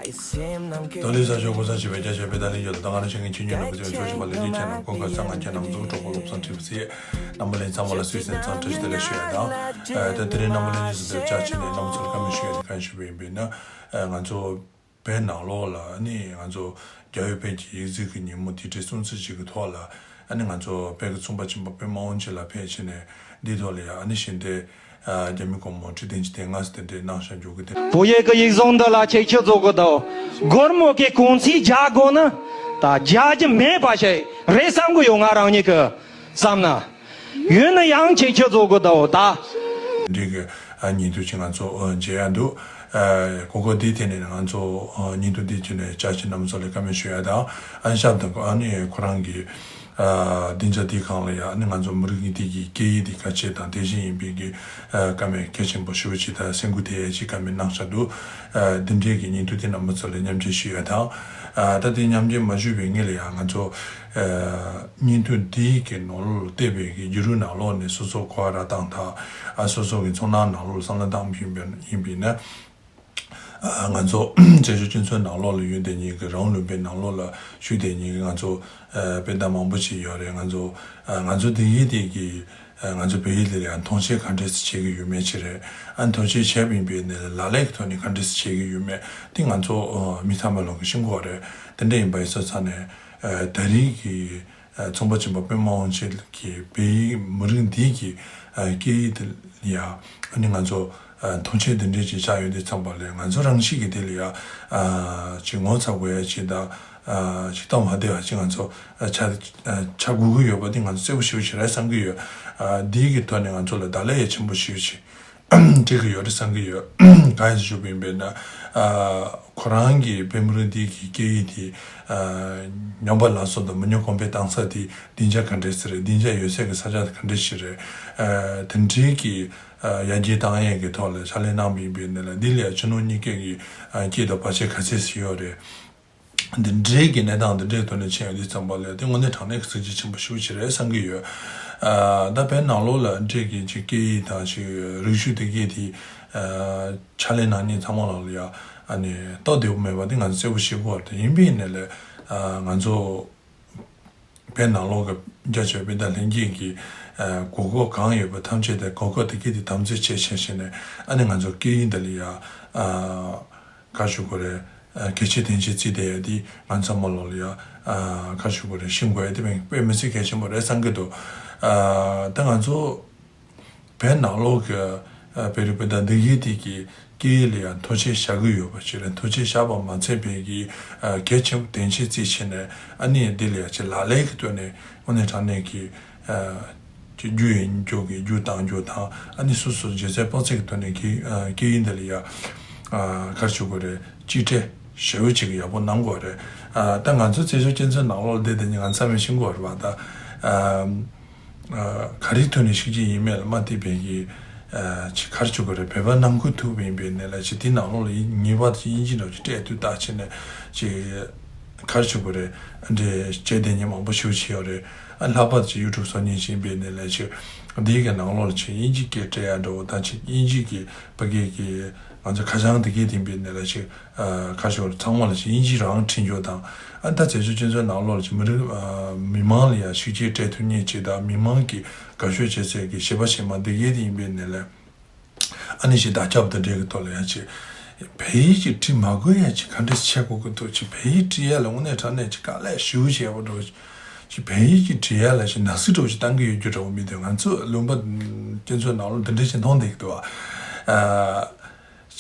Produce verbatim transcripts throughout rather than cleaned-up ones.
རྡོ་ལི་ས་ཆོས་གོ་ས་ཆེ་བའི་རྒྱ་ཆེ་བའི་ད་ལན་ཡོད་དང་ང་རང་ཆེན་གྱི་ཆོས་ཉིད་ནོར་བུ་ཅན་ཆོས་ཞུ་བ་ལས་ལས་ཅན་ནམ་ཀུན་དགའ་ཚང་ང་ཅན་ནམ་གཙུག་གྲོགས་པོ་བློ་བཟང་ཁྲི་བ་སི་རྣམ་པ་ལན་ཚང་མ་ལ་སུས་སེམས་གཙང་བཀྲ་ཤིས་བདེ་ལེགས་ཞུ་ཡ་དང་། ད་དེ་རིང་རྣམ་པ་ལན་གཉིས་སུ་དེར་བཅར་ཕྱིན་ནས་རྣམ་པ་ཚོར་བཀའ་མོལ་ཞུ་ཡ་དེ་གང་ཞུ་བ་ཡིན་པས་ན། ང་ཚོ་བོད་ནང་ལོགས་ལ་ནི་ང་ཚོ་རྒྱ་ཡོད་བོད་ཀྱི་ཡིག་རྩིས་ཀྱི་ཉིན་མོ་དེ་འདྲའི་སྲུང་བརྩི་བྱེད་ཀྱི་ཐོག་ལ་ཨ་ནི་ང་ཚོ་བོད་ཀྱི་ཚོང་པ་ཆེན་པོ་པད་མ་དབང་ཆེན་ལགས་ཕེབས་ཕྱིན་ནས་འདིའི་ཐོག་ལ་ཡ་ཨ་ནི་ཞིང་སྡེ་རྒྱ་མི་སྒོར་མོ་ཁྲི་བདུན་ཅུ་དོན་ལྔ་ཙམ་དེ་འདྲའི་གནང་བཞག་འཇོག་གི་དེ། བུ་ཡོད་ཀྱི་ཡིག་ཚང་འདི་ལ་ཆེ་ཆེ་བཟོ་གི་འདུག་སྒོར་མོ་གི་གོང་ཚད་རྒྱག་དགོས་ན་ད་རྒྱག་རྒྱུ་མེད་པ་ཞིག་རེད་བསམ་གི་ཡོད། ང་རང་ཉིད་ཀྱི་བསམ་ན། ཡོད་ན་ཡང་ཆེ་ཆེ་བཟོ་གི་འདུག་ད། འདི་གི་ཨ་ཉིན་ཐོ་ཅིག་ང་ཚོ་ཨ་མཇལ་ཡ་འདུག་ཨ་གོ་སྐབས་འདི་ཐད་ནས་ང་ཚོ་ཨ་ཉིན་ཐོ་འདི་བྱས་ནས་བཅར་ཕྱིན་རྣམ་པ་ཚོ་ལ་བཀའ་མོལ་ཞུ་ཡ་དང་། ཨ་ཞབས་དང་ཨ་ནི་ཁོ་རང་གི་ཨ་སྡིངས་ཆ་འདི་སྒང་ལ་ཡ་ཨ་ནི་ང་ཚོ་མི་རིགས་གཉིས་ལྡན་གྱི་སྐད་ཡིག་འདི་གལ་ཆེ་དང་དེ་བཞིན་ཡིན་པའི་གི་ཨ་བཀའ་མོལ་གལ་ཆེན་པོ་ཞེ་པོ་ཅིག་དང་སེམས་འགུལ་ཐེབས་ཡ་ཅིག་བཀའ་མོལ་གནང་བཞག་འདུག་ཨ་འདི་འདྲའི་གི་ཉིན་ཐོ་འདི་རྣམ་པ་ཚོ་ལ་མཉམ་སྤྱོད་ཞུ་ཡ་དང་། ཨ་ད་དེ་མཉམ་སྤྱོད་མ་ཞུས་པའི་སྔོན་ལ་ཡ་ང་ཚོ་ཨ་ཉིན་ཐོ་འདིའི་གི་ནང་ལོགས་ལ་བལྟས་པའི་གི་བརྒྱུད་རིམ་ནང་ལོགས་ནས་སོ་སོ་གོ་བ་རག་སྟངས་དང་། ཨ་སོ་སོ་གི་ཚོར་སྣང་ནང་ལོགས་ལ་བསམ་བློ་བཏང་ཡིན་པ་ཡིན་པས་ན། ཨ་ང་ཚོ་བཙན་བྱོལ་སྤྱི་ཚོགས་ནང་ལོགས་ལ་ཡོད་བསྡད་མཁན་གྱི་རང་ལུས་པའི་ནང་ལོགས་ལ་བཞུགས་བསྡད་མཁན་གྱི་ང་ཚོ་ཨ་དཔེ་ཟླ་མང་པོ་ཞིག་ཡོད་རེད། ང་ཚོ་ཨ་ང་ཚོ་འདི་ཡིན་དེ་གི་ཨ་ང་ཚོ་བོད་ཡིག་ལ་ཡང་མཐོང་ཆེན་ག་འདྲས་སེ་བྱེད་ཀྱི་ཡོད་མེད་ཅིག་རེད། ཨ་མཐོང་ཆེན་བྱས་པ་ཡིན་པས་ནས་ལག་ལེན་གྱི་ཐོག་ནས་ག་འདྲས་སེ་བྱེད་ཀྱི་ཡོད་མེད་དེ་ང་ཚོ་ཨ་མི་ཚང་མ་ལོག་གི་ཤེས་དགོས་རེད། དེ་འདྲ་ཡིན་པ་ཡིན་ས་ཚ་ནས་ཨ་ད་རིང་གི་ཨ་ཚོང་པ་ཆེན་པོ་པད་མ་དབང་ཆེན་གྱི་བོད་ཡིག་མི་རིགས་འདི་གི་ཨ་སྐད་ཡིག་དེ་ལ་ཡ་ཨ་ནི་ང་ཚོ་ཨ་མཐོང་ཆེན་དེ་འདྲས་ཅིག་བཞག་ཡོད་དུས་ཙམ་པ་ལས་ང་ཚོ་རང་བཞིན་གྱིས་དེ་ལ་ཡ་ཨ་ཅིག་ངོ་ཚ་དགོས་ཡ་ཅིག་དང་ཨ་ཅིག་སྟབས་མ་བདེ་བ་ཅིག་ང་ཚོ་ཨ་ཆགས་ཨ་ཆགས་དགོས་ཀྱི་ཡོད་པ་དེ་ང་ཚོ་གསལ་པོ་ཞེ་པོ་ཅིག་རེད་བསམ་གྱི་ཡོད། ཨ་འདི་གི་ཐོག་ནས་ང་ཚོ་ལ་བརྡ་ལན་ཡ་ཆེན་པོ་ཞེ་པོ་ཅིག་སྤྲད་ཀྱི་ཡོད་རེད་བསམ་གྱི་ཡོད། གང་ཡིན་ཞུས་པ་ཡིན་པས་ན་ཨ་ཁོ་རང་གི་བོད་མི་རིགས་འདི་གི་སྐད་ཡིག་དེ་ཨ་ཉམས་པ་སླར་གསོ་དང་མི་ཉམས་གོང་འཕེལ་བཏང་ས་དེ་སྡིངས་ཆ་ག་འདྲས་ཟེར་རེད། སྡིངས་ཆ་ཡོད་སའི་གི་ས་ཆ་ག་འདྲས་ཞིག་རེད། ཨ་དེ་འདྲའི་གི་ཨ་ཡར་རྒྱས་བཏང་ཡས་ཀྱི་ཐོག་ལ་ཕྱག་ལས་གནང་བ་ཡིན་པས་ན་ལ་འདི་ལ་ཡ་ཕྱི་ནང་གཉིས་ཀའི་གི་ཨ་སྐད་དང་བར་ཆད་ག་ཚད་ཞིག་ཡོད་རེད། འདི་འདྲའི་གི་གནས་སྟངས་འདི་འདྲའི་ཐོག་ནས་ཕྱིན་ཡོད་དུས་ཙམ་པ་ལ་དེ་དངོས་གནས་དྲང་གནས་ཀྱི་གཟི་བརྗིད་ཆེན་པོ་ཞེ་པོ་ཅིག་རེད་བསམ་གྱི་ཡོད། ཨ་ད་བོད་ནང་ལོགས་ལ་འདྲའི་གི་ཅིག་སྐད་ཡིག་དང་ཅིག་རིག་གཞུང་དེ་གའི་དེ་ཨ་ཕྱག་ལས་གནང་མཁན་ཚང་མ་ལ་ལ་ཡ་ཨ་ནི་སྟབས་བདེ་པོ་མེད་པ་དེ་ང་ཚོ་གསལ་པོ་ཤེས་དགོས་པ་རེད། ཡིན་པའི་ནས་ལས་ཨ་ང་ཚོ་བོད་ནང་ལོགས་ཀྱི་རྒྱ་ཆེ་བའི་བོད་དང་ལྷན་རྒྱས་ཀྱི་ཨ་གོ་སྐབས་གང་ཡོད་པ་ཐམས་ཅད་དེ་གོ་སྐབས་དེ་གའི་དེ་དམ་འཛིན་བྱས་བྱས་བྱས་ནས་ཨ་ནི་ང་ཚོ་སྐད་ཡིག་འདི་ལ་ཡ་ཨ། ག་རེ་ཞུ་དགོས་རེད། ཨ་གལ་ཆེ་དོན་ཆེ་བརྩིས་བསྡད་ཡ་དེ་ང་ཚང་མ་ལོག་ལ་ཡ་ཨ་ག་རེ་ཞུ་དགོས་རེད། ཤེས་དགོས་ཡ་དེ་དཔེ་དཔེ་མི་སྲིད་གལ་ཆེན་པོ་རེད་བསམ་གྱི་འདུག་ཨ་ད་ང་ཚོ་བོད་ནང་ལོགས་ཀྱི་ཨ་བོད་རིག་པ་དང་འདི་གའི་དེ་གི་སྐད་ཡིག་ལ་ཡ་མཐོང་ཆེན་བཞག་གི་ཡོད་པ་ཞིག་རེད། མཐོང་ཆེན་བཞག་པ་མ་ཚད་པའི་གི་ཨ་གལ་ཆེན་པོ་དོན་ཆེ་བརྩིས་བྱས་ནས་ཨ་ནི་འདི་ལ་ཡ་ཅིག་ལག་ལེན་གྱི་ཐོག་ནས་དངོས་གནས་དྲང་གནས་ཀྱི་ཨ་ཅིག་རྒྱུ་ཡོད་རྒྱུ་གི་རྒྱུ་བཏང་རྒྱུ་དང་ཨ་ནི་སོ་སོ་སྒྱུ་རྩལ་དཔག་ཚད་ཀྱི་ཐོག་ནས་གི་ཨ་སྐད་ཡིག་འདི་ལ་ཡ་ཨ་ག་རེ་ཞུ་དགོས་རེད། གཅིག་སྒྲིལ་ཞེ་པོ་ཅིག་ཡག་པོ་གནང་དགོས་རེད། ཨ་ད་ང་ཚོ་བཙན་བྱོལ་སྤྱི་ཚོགས་ནང་ལོགས་བསྡད་དེ་ནི་ང་ཚང་མས་ཤེས་དགོས་རེད་བ། ད་ཨ་ཨ་ག་རེའི་ཐོག་ནས་ཤེས་ཀྱི་ཡིན་མེད་ལ་མ་བལྟས་པའི་གི་ཨ་ཅིག་ག་རེ་ཞུ་དགོས་རེད། བོད་པ་ནང་ཁུལ་ཐུག་པ་ཡིན་པའི་ནས་ལ་ཅིག་དེའི་ནང་ལོགས་ལ་ངེས་པར་དུ་དབྱིན་ཇི་འདྲ་བོ་ཅིག་སྤྲད་དུས་ད་ཅིག་ནས་ཅིག་ག་རེ་ཞུ་དགོས་རེད། འདྲེ་བྱས་བསྡད་མཁན་མང་པོ་ཞེ་པོ་ཅིག་ཡོད་རེད། ཨ་ལྷག་པར་དུ་ཡུ་ཊུབ་བཟོ་མཁན་ཞིག་ཡིན་པའི་ནས་ལ་ཅིག་འདིའི་གི་ནང་ལོགས་ལ་ཅིག་དབྱིན་ཇི་སྐད་སྤྲད་ཡ་འདྲ་བོ་དང་ཅིག་དབྱིན་ཇི་གི་ཕ་གི་གི་ང་ཚོ་ཁ་བྱང་དེ་གའི་ཡིན་པའི་ནས་ལ་ཅིག་ཨ་ག་རེ་ཞུ་དགོས་རེད། ཚང་མ་ལ་ཅིག་དབྱིན་ཇི་རང་བྲིས་རྒྱུ་དང་། ཨ་ད་བཙན་བྱོལ་སྤྱི་ཚོགས་ནང་ལོགས་ལ་ཅིག་མི་རིགས་ཨ་མི་མང་ལ་ཡ་ཤུགས་རྐྱེན་སྤྲད་ཐུབ་མཁན་ཅིག་དང་མི་མང་གི་དགའ་ཤོས་བྱེད་སའི་གི་གཞས་པ་གཞས་མ་དེ་གའི་ཡིན་པའི་ནས་ལ། ཨ་ནི་ཞེ་དྲག་ཁྱབ་དང་འབྲེལ་གྱི་ཐོག་ལ་ཡང་ཅིག་བོད་ཡིག་ཅིག་བྲིས་མ་དགོས་ཡ་ཅིག་ག་འདྲ་ཞིག་བྱེད་དགོས་ཀྱི་འདུག་ཅིག་བོད་ཡིག་བྲིས་ཡ་ལ་དངོས་གནས་དྲང་གནས་ཅིག་དཀའ་ལས་ཞེ་པོ་བྱས་པ་འདྲ་བོ་ཅིག་བོད་ཡིག་ཅིག་བྲིས་ཡ་ལ་ཅིག་ནག་རྩིས་འདྲ་བོ་ཅིག་བཏང་གི་ཡོད་རྒྱུ་འདྲ་བོ་མི་འདུག་ང་ཚོ་ལུང་པ་སྤྱི་ཚོགས་ནང་ལ་འདི་འདྲ་ཞིག་མཐོང་བསྡད་ཀྱི་འདུག་ཨ།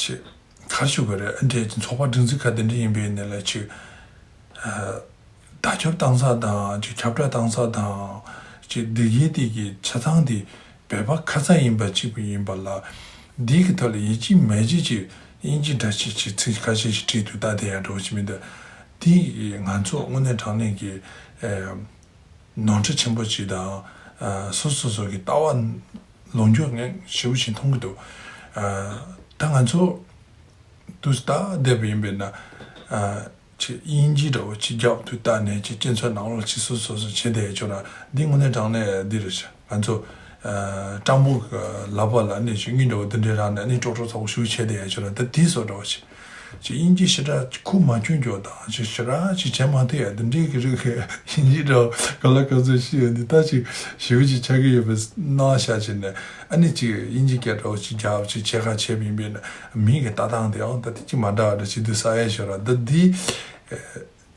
ཅིག་ག་རེ་ཞུ་དགོས་རེད། ཨ་འདྲས་ཅིག་ཚོགས་པ་སྒྲིག་འཛུགས་ཁག་འདི་འདྲ་ཡིན་པའི་ནས་ལ་ཅིག་ཨ། བརྡ་ཁྱབ་བཏང་ས་དང་ཅིག་ཁྱབ་བསྒྲགས་བཏང་ས་དང་ཅིག་འདི་གའི་དེ་གི་ཆ་ཚང་དེ་བོད་པ་ཁ་ཚ་ཡིན་པ་གཅིག་པུ་ཡིན་པ་ལ། འདི་གི་ཐོག་ལ་ཡིན་གཅིག་མིན་གཅིག་ཅིག་དབྱིན་ཇི་འདྲ་ཅིག་ཅིག་ཚིག་ཁ་ཤས་ཤིག་བྲིས་འདུག་ད་དེ་ཡང་འགྲོ་བ་ཅིག་མི་འདུག་དེ་ང་ཚོ་དངོས་གནས་དྲང་གནས་ཀྱི་ཨེ་ནོར་འཁྲུལ་ཆེན་པོ་ཅིག་དང་ཨ་སོ་སོ་སོ་གི་ལྟ་བ་ལོག་འགྱོ་ངས་ཞེ་པོ་ཅིག་མཐོང་གི་འདུག་ཨ་ད་ང་ཚོ་དུས་ད་བསྡད་པ་ཡིན་པས་ན་ཨ། ཅིག་དབྱིན་ཇི་འདྲ་བོ་ཅིག་རྒྱབ་ཏུ་བལྟས་ནས་ཅིག་སྤྱི་ཚོགས་ནང་ལོགས་ཅིག་སོ་སོ་སོ་བྱེད་བསྡད་ཡ་ཅིག་ཡོད་ར། འདི་དངོས་གནས་དྲང་གནས་འདི་རེད་ཤག་ང་ཚོ་ཨ་སྤྲང་པོ་གི་ལག་པ་ལ་ནས་ཅིག་དངུལ་འདྲ་བོ་འདི་འདྲའི་རག་ནས་ནི་ཀྲོག་ཀྲོག་ཚ་བོ་ཞིག་བྱས་བསྡད་ཡ་ཅིག་ཡོད་ར། ད་དེ་སོགས་འདྲ་བོ་ཅིག་ ཅིག་དབྱིན་ཇི་ཞེ་དྲག་ཅིག་ཁུག་མ་ཁྱོད་འགྱོ་དང་ཅིག་ཞེ་དྲག་ཅིག་བྱེད་མ་ཐུབ་ཡ་འདི་འདྲའི་གི་རིགས་ཀྱི་དབྱིན་ཇི་འདྲ་ག་ལ་ག་ཚོད་ཤེས་ཡོད་འདི་ད་ཅིག་ཞེ་པོ་ཅིག་ཆགས་ཀྱི་ཡོད་པའི་སྣང་བ་ཤར་བྱས་ནས། ཨ་ནི་ཅིག་དབྱིན་ཇི་སྐད་འདྲ་བོ་ཅིག་རྒྱབ་ཅིག་ཕྱེད་ཀ་བྱས་པ་ཡིན་པས་ན། མི་གི་ལྟ་སྟངས་དེའང་ད་དེ་ཅིག་མ་འདྲ་བ་འདྲ་ཅིག་འདུག་བསམ་ཡས་ཤོར་ར། ད་འདི་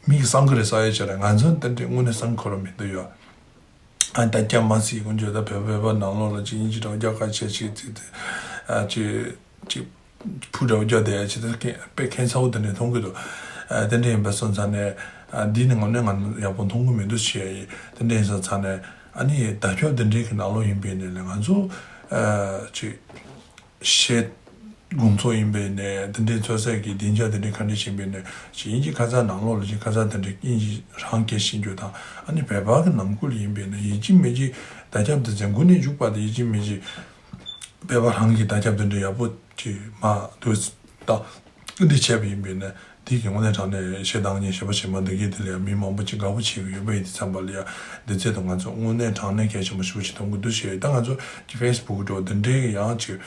མི་གི་བསམ་གི་རེད་བསམ་ཡས་ཤོར་ར། ང་ཚོ་འདི་འདྲའི་དངོས་གནས་བསམ་འཁོར་བ་མི་འདུག་ཡོད། ཨ་ད་སྐྱ་མ་སྲིད་ཀུན་སྤྱོད་ད་བོད་བོད་པ་ནང་ལོགས་ལ་ཅིག་དབྱིན་ཇི་འདྲ་བོ་རྒྱག་ཁ་བྱས་ཅིག་ཅིག་ཅིག་ཨ་ཅིག་ཅིག་ཕུ་འདྲ་བོ་རྒྱག་བསྡད་ཡ་ཅིག་ད་ཁེ་དཔེ་ཁྱད་མཚར་བོ་དེ་འདྲ་མཐོང་གི་འདུག་ཨ་དེ་འདྲ་ཡིན་པ་སོང་ཙང་ནས། ཨ་འདི་ནི་དངོས་གནས་ང་ཡག་པོ་མཐོང་གི་མི་འདུག་བྱས་ཡིན། དེ་འདྲ་ཡིན་སོང་ཙང་ནས། ཨ་ནི་དར་ཁྱབ་དེ་འདྲའི་གི་ནང་ལོགས་ཡིན་པའི་ནས་ལས་ང་ཚོ་ཨ་ཅིག་ཤེས་དགོངས་ཚོགས་ཡིན་པའི་ནས་དེ་འདྲའི་ཚོད་ཚད་ཀྱི་སྡིངས་ཆ་དེ་འདྲའི་ག་འདྲ་ཞིག་ཡིན་པའི་ནས་ཅིག་དབྱིན་ཇི་ཁ་ཚ་ནང་ལོགས་ལ་ཅིག་ཁ་ཚ་དེ་འདྲའི་དབྱིན་ཇི་རང་སྐད་ཤེས་རྒྱུ་དང་། ཨ་ནི་བོད་པ་གི་ནང་ཁུལ་ཡིན་པའི་ནས་ཡིན་གཅིག་མིན་གཅིག་དར་ཁྱབ་དེ་ཚོ་འགོ་ནས་མཇུག་བར་དུ་ཡིན་གཅིག་མིན་གཅིག་བོད་པ་རང་གི་དར་ཁྱབ་དེ་འདྲ་ཡག་པོ་ཅིག་མ་འདུག་ད། འདི་བྱས་པ་ཡིན་པས་ན། དེ་གི་དངོས་གནས་དྲང་གནས་བཤད་སྟངས་ཉིད་ཞེ་པོ་ཞིག་མ་འདུག་གི། དེ་ལ་ཡང་མི་མང་པོ་ཅིག་དགའ་པོ་བྱེད་ཀྱི་ཡོད་པ་ཡིན། དེ་ཙམ་པ་ལ་ཡང་འདི་ཚད་དུ་ང་ཚོ་དངོས་གནས་དྲང་གནས་གལ་ཆེན་པོ་ཞེ་པོ་ཅིག་མཐོང་གི་འདུག་ཞེས། ད་ང་ཚོ་གི་ཕེ་སི་བུག་འདྲ་བོ་འདི་འདྲའི་ཡང་ཅིག་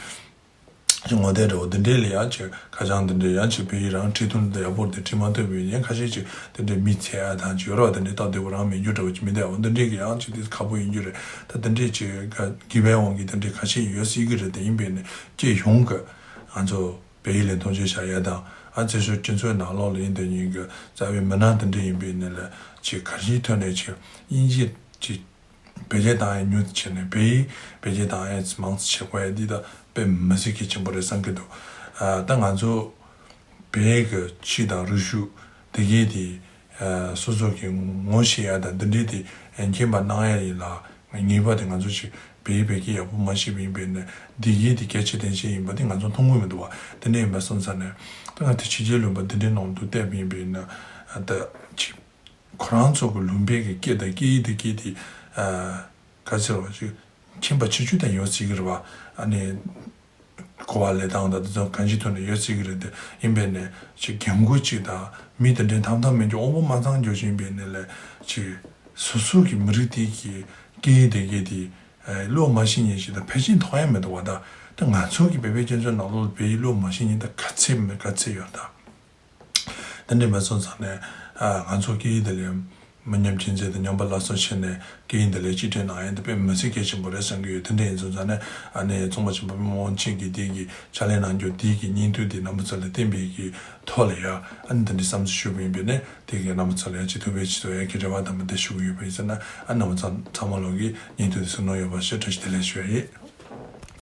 ཅིག་ངོ་དེབ་འདྲ་བོ་འདི་འདྲའི་ལ་ཡང་ཅིག་ཁ་བྱང་འདི་འདྲའི་ཡང་ཅིག་བོད་ཡིག་རང་བྲིས་ཐུབ་འདི་ཡག་པོ་འདི་བྲིས་མ་ཐུབ་པའི་ཡང་ཁ་ཤས་ཅིག་དེ་འདྲའི་མི་ཚད་ཨ་དང་ཅིག་ཡོད་ར། དེ་འདྲའི་སྟབས་བདེ་པོ་རང་མེད་རྒྱུ་འདྲ་བོ་ཅིག་མི་འདུག་འོ་འདི་འདྲའི་གི་ཡང་ཅིག་དེ་ཁག་པོ་ཡིན་རྒྱུ་རེད། ད་དེ་འདྲའི་ཅིག་ག་གི་བའི་དབང་གིས་དེ་འདྲའི་ཁ་ཤས་ཡོད་སྲིད་ཀྱི་རེད། དེ་ཡིན་པས་ནས་སྤྱི་ཡོངས་ཀྱི་ང་ཚོ་བོད་ཡིག་ལ་མཐོང་ཆེན་བྱ་ཡ་དང་། ཨ་བཙན་བྱོལ་སྤྱི་ཚོགས་ནང་ལོགས་ལ་ཡིན་དེ་ཉིད་ཀྱི་རྩ་བའི་མི་སྣ་དེ་འདྲ་ཡིན་པའི་ནས་ལ་ཅིག་གར་ཞིག་ཐོན་ནས་ཅིག་དབྱིན་ཇི་ཅིག་བེད་སྤྱོད་བཏང་ཡ་ཉུང་དུ་ཕྱིན་ནས་བོད་ཡིག་བེད་སྤྱོད་བཏང་ཡ་མང་དུ་བྱེད་དགོས་ཡ་འདི་ད་དཔེ་མི་སྲིད་གལ་ཆེན་པོ་རེད་བསམ་གྱི་འདུག་ཨ་ད་ང་ཚོ་བོད་ཀྱི་ཆོས་དང་རིག་གཞུང་དེ་གའི་དེ་ཨ་སོ་སོ་གི་ངོ་ཤེས་ཡ་དང་འདི་འདྲའི་དེ་མཁྱེན་པ་གནང་ཡ་ཡིན་ལ། ངེས་པ་དེ་ང་ཚོ་ཅིག་བོད་ཡིག་བོད་སྐད་ཡག་པོ་མ་ཤེས་པ་ཡིན་པས་ནས་འདི་གའི་དེ་གལ་ཆེ་དོན་ཆེ་ཡིན་པ་དེ་ང་ཚོ་མཐོང་གི་མི་འདུག་བ། དེ་འདྲ་ཡིན་པ་སོང་ཙང་ནས་ད་ང་དེ་ཕྱི་རྒྱལ་ལུང་པ་འདི་འདྲའི་ནང་དུ་བལྟས་པ་ཡིན་པས་ན། ད་ཅིག་ཁོ་རང་ཚོ་གི་ལུང་པའི་གི་སྐད་དང་སྐད་ཡིག་དེ་སྐད་དེ་ཨ་ག་ཚོད་བ་ཅིག་མཁྱེན་པ་ཆེ་ཆུང་དང་ཡོད་སྲིད་ཀྱི་རེད་བ། ཨ་ནི་གོ་བ་ལེན་སྟངས་དང་དེ་ཚོ་གང་ཅིའི་ཐོག་ནས་ཡོད་སྲིད་ཀྱི་རེད། དེ་ཡིན་པས་ནས་ཅིག་རྒན་རྒོན་ཅིག་དང་མི་དེ་འདྲའི་ཐམ་ཐམ་མེད་ཀྱི་དབང་པོ་མ་ཚང་རྒྱུ་ཞིག་ཡིན་པས་ནས་ལས་ཅིག་སོ་སོ་གི་མི་རིགས་དེ་གི་སྐད་ཡིག་དེ་གའི་དེ་ཨ་བློ་མ་ཤེས་མཁན་ཞིག་དང་ཕལ་ཆེར་མཐོང་ཡ་མི་འདུག་བ། ད་ད་ང་ཚོ་གི་བོད་པའི་སྤྱི་ཚོགས་ནང་ལོགས་བོད་ཡིག་བློ་མ་ཤེས་མཁན་ད་ག་ཚད་མེད་ག་ཚད་ཡོད་ད། དེ་འདྲ་མེད་སོང་ཙང་ནས་ཨ་ང་ཚོ་སྐད་ཡིག་དེ་ལ་མི་ཉམས་རྒྱུན་འཛིན་དང་ཉམས་པ་སླར་གསོ་བྱས་ནས་སྐད་ཡིག་འདི་ལ་གཅིག་སྒྲིལ་གནང་ཡ་འདི་དཔེ་མི་སྲིད་གལ་ཆེན་པོ་རེད་བསམ་གྱི་ཡོད། དེ་འདྲ་ཡིན་སོང་ཙང་ནས་ཨ་ནི་གཙང་པ་ཆེན་པོ་པདྨ་དབང་ཆེན་གྱིས་དེ་གི་ཕྱག་ལས་གནང་རྒྱུ་དེ་གི་སྙིང་བསྡུས་དེ་རྣམ་པ་ཚོ་ལ་བསྟན་པའི་གི་ཐོག་ལ་ཡ་ཨ་ནི་དེ་འདྲའི་བསམ་ཚུལ་ཞུས་པ་ཡིན་པས་ནས་དེ་གི་རྣམ་པ་ཚོ་ལ་ཡ་གཅིག་ཐུག་པའི་གཅིག་ཐུག་ཡ་གི་རེ་བ་དམ་པ་དེ་ཞུ་གི་ཡོད་པ་ཡིན་ཟེར་ན། ཨ་རྣམ་པ་ཚང་ཚང་མ་ལོག་གི་སྙིང་བསྡུས་དེ་གསུང་གནང་ཡོད་པ་ཞེས་བཀྲ་ཤིས་བདེ་ལེགས་ཞུ་ཡ་ཡིན།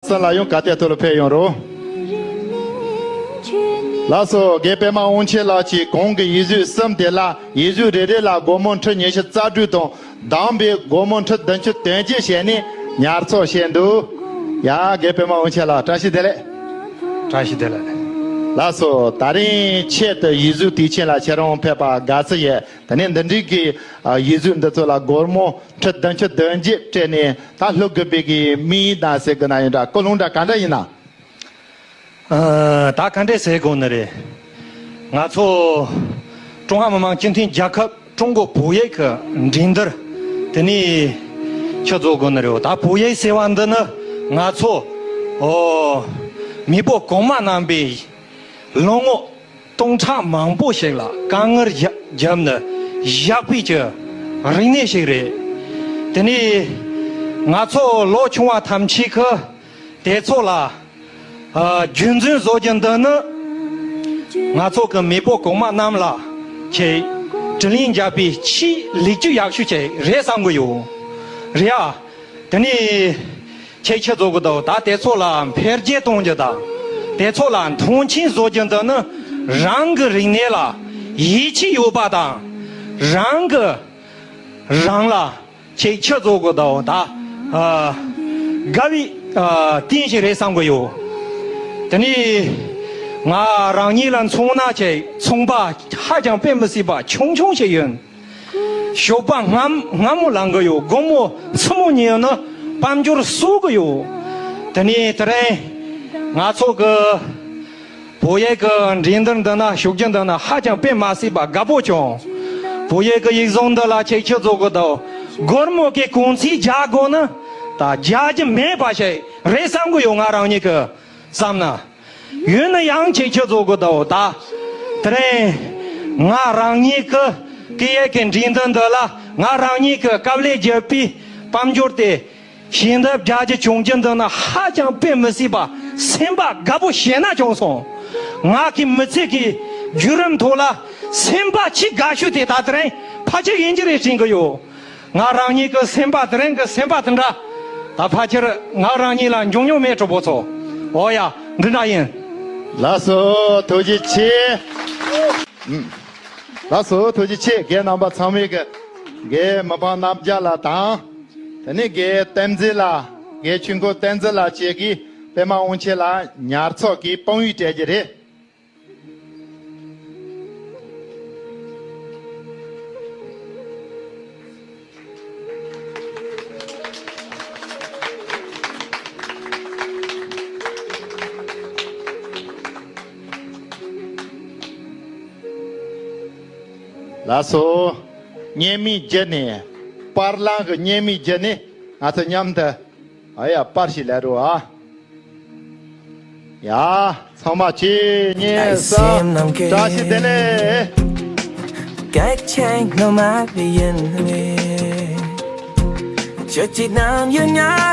སང་ལ་ཡང་ག་དེ་ཐོག་ལ་ཕེབས་ཡོང་རོགས། ལགས་སོ། རྒན་པད་མ་དབང་ཆེན་ལགས་ཀྱིས་གོང་གི་ཡིག་གཟུགས་གསུམ་དེ་ལ་ཡིག་གཟུགས་རེ་རེ་ལ་སྒོར་མོ་ཁྲི་ཉི་ཤུ་རྩ་དྲུག་དང་བདམས་པའི་སྒོར་མོ་ཁྲི་བདུན་ཅུ་དོན་གཅིག་བྱས་ནས་ཉར་ཚགས་བྱས་འདུག་ཡ། རྒན་པད་མ་དབང་ཆེན་ལགས་བཀྲ་ཤིས་བདེ་ལེགས། བཀྲ་ཤིས་བདེ་ལེགས། ལགས་སོ། ད་རིང་ཆེད་དུ་ཡིག་གཟུགས་དུས་ཆེན་ལ་ཁྱེད་རང་ཕེབས་པ་དགའ་བསུ་ཡོད། དེ་ནས་འདི་འདྲའི་གི་ཨ་ཡིག་གཟུགས་འདི་ཚོ་ལ་སྒོར་མོ་ཁྲི་བདུན་ཅུ་དོན་བརྒྱད་སྤྲད་ནས་ད་སློབ་དགོས་པའི་གི་དམིགས་ཡུལ་དང་ཟེར་དགོས་ན་ཡིན་འདྲ་ཀུན་སློང་འདྲ་ག་འདྲ་ཡིན་ན། ཨ་ད་ག་འདྲས་ཟེར་དགོས་ནི་རེད། ང་ཚོ་ཀྲུང་ཧྭ་མི་དམངས་སྤྱི་མཐུན་རྒྱལ་ཁབ་ཀྲུང་གོ་བོད་ཡིག་གི་འགྲན་བསྡུར་དེ་ནས་ཆུ་བཙོ་དགོས་ནི་རེད། ད་བོད་ཡིག་ཟེར་བ་འདི་ནི་ང་ཚོ་ཨོ་མེས་པོ་གོང་མ་རྣམ་པས་ལོ་ངོ་སྟོང་ཕྲག་མང་པོ་ཞིག་ལ་དཀའ་ངལ་བརྒྱབ་ནས་བཞག་པའི་ཀྱི་རིག་གནས་ཤིག་རེད། དེ་ནས་ང་ཚོ་ལོ་ཆུང་བ་ཐམས་ཅད་ཀྱིས་དེ་ཚོ་ལ་ཨ་རྒྱུན་འཛིན་བཟོ་རྒྱུ་འདི་ནི་ང་ཚོ་གི་མེས་པོ་གོང་མ་རྣམས་ལ་ཁྱེད་དྲིན་ལན་འཇལ་བའི་ཆེས་ལེགས་བཅོས་ཡག་ཤོས་ཅིག་རེད་བསམ་གི་ཡོད། རེད་ཨ། དེ་ནས་ཁྱེད་ཁྱེད་ཚོ་གི་དང་ད་དེ་ཚོ་ལ་འཕེལ་རྒྱས་གཏོང་རྒྱུ་དང་དེ་ཚོ་ལ་མཐོང་ཆེན་བཟོ་རྒྱུ་འདི་ནི་རང་གི་རིག་གནས་ལ་ཡིད་ཆེས་ཡོད་པ་དང་རང་གི་རང་ལ་ཁྱེད་ཁྱེད་ཚོ་གི་དང་ད་ཨ་དགའ་བའི་ཨ་རྟེན་ཞིག་རེད་བསམ་གི་ཡོད། དེ་ནས་ང་རང་ཉིད་ལ་མཚོན་ན་ཁྱེད་ཚོང་པ་ཧ་ཅང་དཔེ་མི་སྲིད་པ་ཆུང་ཆུང་ཞིག་ཡིན། ཞོགས་པ་སྔ་སྔ་མོ་ལངས་གི་ཡོད། དགོང་མོ་སྲུ་མོ་ཉལ་ན་དཔལ་འབྱོར་གསོག་གི་ཡོད། དེ་ནས་དེ་རིང་ང་ཚོ་གི་བོད་ཡིག་གི་འགྲན་བསྡུར་འདི་ན་ཞུགས་རྒྱུ་འདི་ན་ཧ་ཅང་དཔེ་མ་སྲིད་པ་དགའ་པོ་བྱུང་། བོད་ཡིག་གི་ཡིག་གཟུགས་འདི་ལ་ཁྱེད་ཁྱེད་ཚོ་གི་དང་སྒོར་མོ་གི་གོང་ཚད་རྒྱག་དགོས་ན་ད་རྒྱག་རྒྱུ་མེད་པ་ཞིག་རེད་བསམ་གི་ཡོད། ང་རང་ཉིད་གི་བསམ་ན། ཡིན་ན་ཡང་ཁྱེད་ཁྱེད་ཚོ་གི་དང་ད་ དེ་རིང་ང་རང་ཉིད་ཀྱི་སྐད་ཡིག་གི་འགྲན་བསྡུར་འདི་ལ་ང་རང་ཉིད་ཀྱི་དཀའ་ལས་བརྒྱབ་པའི་དཔལ་འབྱོར་དེ་ཞལ་འདེབས་རྒྱག་རྒྱུ་བྱུང་རྒྱུ་འདི་ནི་ཧ་ཅང་དཔེ་མི་སྲིད་པ་སེམས་པ་དགའ་པོ་ཞེ་ན་བྱུང་སོང་། ང་གི་མི་ཚེ་གི་བརྒྱུད་རིམ་ཐོག་ལ་སེམས་པ་ཆེས་དགའ་ཤོས་དེ་ད་དེ་རིང་ཕལ་ཆེར་ཡིན་གྱི་རེད་དྲན་གྱི་ཡོད། ང་རང་ཉིད་ཀྱི་སེམས་པ་དེ་རིང་གི་སེམས་པ་དེ་འདྲ། ད་ཕལ་ཆེར་ང་རང་ཉིད་ལ་འབྱུང་མྱོང་མེད། གྲོགས་པོ་ཚོ། འོ་ཡ། འདི་འདྲ་ཡིན། ལགས་སོ། ཐུགས་རྗེ་ཆེ། ཨུམ། ལགས་སོ། ཐུགས་རྗེ་ཆེ། རྒན་རྣམ་པ་ཚང་མས་ཀྱི་རྒན་མི་ཕམ་རྣམ་རྒྱལ་ལགས་དང་། དེ་ནས་རྒན་བསྟན་འཛིན་ལགས། རྒན་ཆོས་འཁོར་བསྟན་འཛིན་ལགས་བཅས་ཀྱིས་པད་མ་དབང་ཆེན་ལགས་ཉར་ཚགས་ཀྱི་དཔང་ཡིག་སྤྲད་རྒྱུ་རེད། ལགས་སོ། བརྙན་མིག་བརྒྱུད་ནས། པར་ལེན་གྱི་བརྙན་མིག་བརྒྱུད་ནས་ང་ཚོ་མཉམ་དུ། ཨ་ཡ། པར་ཞིག་ལེན་རོགས་ཨ། ཡ། ཚང་མ་ཆེ་ཉེ་ས། བཀྲ་ཤིས་བདེ་ལེགས། སྐད་ཆ་ངོ་མ་ཡིན་ནི། ཁྱོད་ཀྱི་ནམ་ཡང་ང